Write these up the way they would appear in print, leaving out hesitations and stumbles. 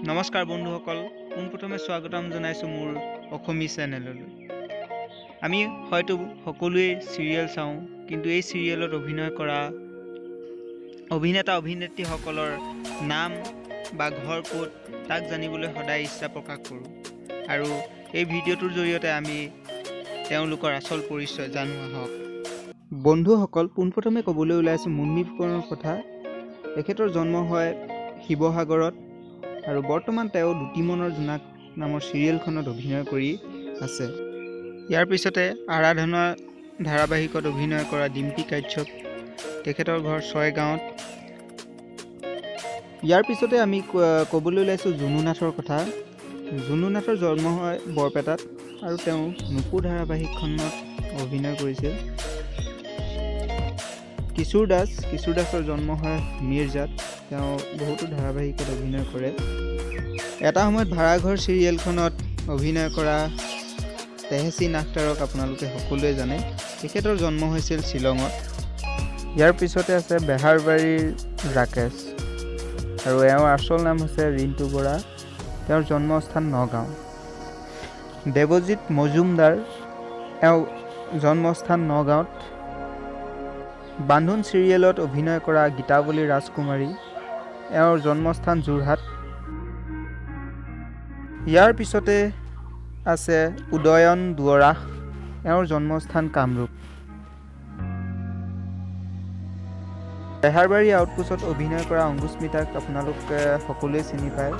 নমস্কাৰ বন্ধুসকল, পোনপ্ৰথমে স্বাগতম জনাইছোঁ মোৰ অসমী চেনেললৈ। আমি হয়তো সকলোৱে চিৰিয়েল চাওঁ, কিন্তু এই চিৰিয়েলত অভিনয় কৰা অভিনেতা অভিনেত্ৰীসকলৰ নাম বা ঘৰ ক'ত তাক জানিবলৈ সদায় ইচ্ছা প্ৰকাশ কৰোঁ আৰু এই ভিডিঅ'টোৰ জৰিয়তে আমি তেওঁলোকৰ আচল পৰিচয় জানো আহক। বন্ধুসকল, পোনপ্ৰথমে ক'বলৈ ওলাইছোঁ মুন্মী ফুকনৰ কথা। তেখেতৰ জন্ম হয় শিৱসাগৰত আৰু বৰ্তমান তেওঁ দুটিমনৰ জোনাক নামৰ চিৰিয়েলখনত অভিনয় কৰি আছে। ইয়াৰ পিছতে আৰাধনা ধাৰাবাহিকত অভিনয় কৰা ডিম্পী কাশ্যপ, তেখেতৰ ঘৰ ছয়গাঁৱত। ইয়াৰ পিছতে আমি ক'বলৈ ওলাইছোঁ জুনু নাথৰ কথা। জুনু নাথৰ জন্ম হয় বৰপেটাত আৰু তেওঁ নুপুৰ ধাৰাবাহিকখনত অভিনয় কৰিছিল। কিশোৰ দাস, কিশোৰ দাসৰ জন্ম হয় মিৰ্জাত। তেওঁ বহুতো ধাৰাবাহিকত অভিনয় কৰে। এটা সময়ত ভাড়াঘৰ চিৰিয়েলখনত অভিনয় কৰা তেহচিন আখতাৰক আপোনালোকে সকলোৱে জানে। তেখেতৰ জন্ম হৈছিল শ্বিলঙত। ইয়াৰ পিছতে আছে বেহাৰবাৰীৰ ৰাকেশ আৰু এওঁৰ আচল নাম হৈছে ৰিণ্টু বৰা। তেওঁৰ জন্মস্থান নগাঁও। দেৱজিৎ মজুমদাৰ, এওঁ জন্মস্থান নগাঁৱত। বান্ধোন চিৰিয়েলত অভিনয় কৰা গীতাৱলী ৰাজকুমাৰী, এওঁৰ জন্মস্থান যোৰহাট। ইয়াৰ পিছতে আছে উদয়ন দুৱৰা, এওঁৰ জন্মস্থান কামৰূপ। বেহাৰবাৰী আউটপোষ্টত অভিনয় কৰা অংকুস্মিতাক আপোনালোকে সকলোৱে চিনি পায়।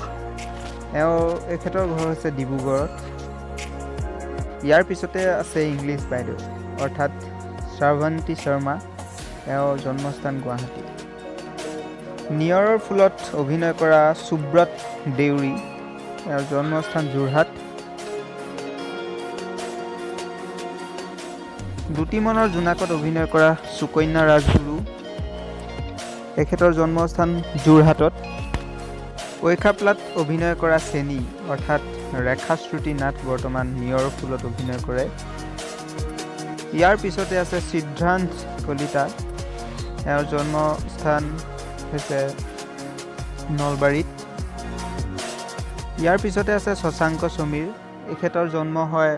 এখেতৰ ঘৰ হৈছে ডিব্ৰুগড়ত। ইয়াৰ পিছতে আছে ইংলিছ বাইদেউ অৰ্থাৎ শ্ৰাৱন্তী শৰ্মা, এওঁৰ জন্মস্থান গুৱাহাটী। নিয়ৰৰ ফুলত অভিনয় কৰা সুব্ৰত দেউৰী, এওঁৰ জন্মস্থান যোৰহাট। দুটিমনৰ জোনাকত অভিনয় কৰা সুকন্যা ৰাজগুৰু, তেখেতৰ জন্মস্থান যোৰহাটত। ঐখাপলাত অভিনয় কৰা চেনী অৰ্থাৎ ৰেখাশ্ৰুতি নাথ বৰ্তমান নিয়ৰৰ ফুলত অভিনয় কৰে। ইয়াৰ পিছতে আছে সিদ্ধান্ত কলিতা, এওঁৰ জন্মস্থান হৈছে নলবাৰীত। ইয়াৰ পিছতে আছে শশাংক সমীৰ, এখেতৰ জন্ম হয়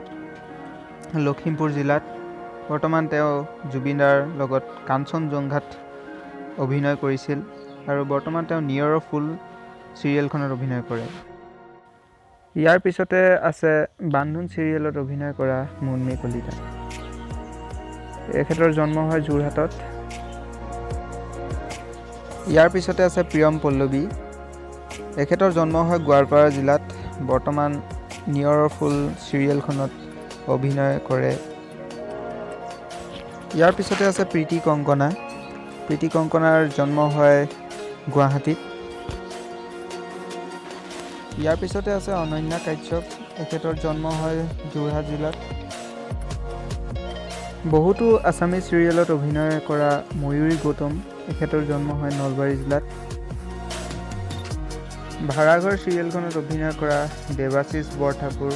লখিমপুৰ জিলাত। বৰ্তমান তেওঁ জুবিনদাৰ লগত কাঞ্চনজংঘাত অভিনয় কৰিছিল আৰু বৰ্তমান তেওঁ নিয়ৰৰ ফুল চিৰিয়েলখনত অভিনয় কৰে। ইয়াৰ পিছতে আছে বান্ধোন চিৰিয়েলত অভিনয় কৰা মুন্মী কলিতা, এখেতৰ জন্ম হয় যোৰহাটত। ইয়াৰ পিছতে আছে প্ৰিয়ম পল্লৱী, এখেতৰ জন্ম হয় গোৱালপাৰা জিলাত। বৰ্তমান নিয়ৰৰ ফুল চিৰিয়েলখনত অভিনয় কৰে। ইয়াৰ পিছতে আছে প্ৰীতি কংকনা, প্ৰীতি কংকনাৰ জন্ম হয় গুৱাহাটীত। ইয়াৰ পিছতে আছে অনন্যা কাশ্যপ, এখেতৰ জন্ম হয় যোৰহাট জিলাত। বহুতো আছামীজ চিৰিয়েলত অভিনয় কৰা ময়ূৰী গৌতম, এখেতৰ জন্ম হয় নলবাৰী জিলাত। ভাড়াঘৰ চিৰিয়েলখনত অভিনয় কৰা দেৱাশীষ বৰঠাকুৰ,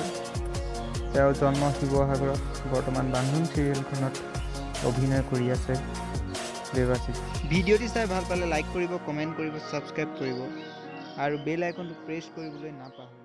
তেওঁৰ জন্ম শিৱসাগৰত। বৰ্তমান বান্ধোন চিৰিয়েলখনত অভিনয় কৰি আছে দেৱাশীষ। ভিডিঅ'টি চাই ভাল পালে লাইক কৰিব, কমেণ্ট কৰিব, ছাবস্ক্ৰাইব কৰিব আৰু বেল আইকনটো প্ৰেছ কৰিবলৈ নাপাহৰিব।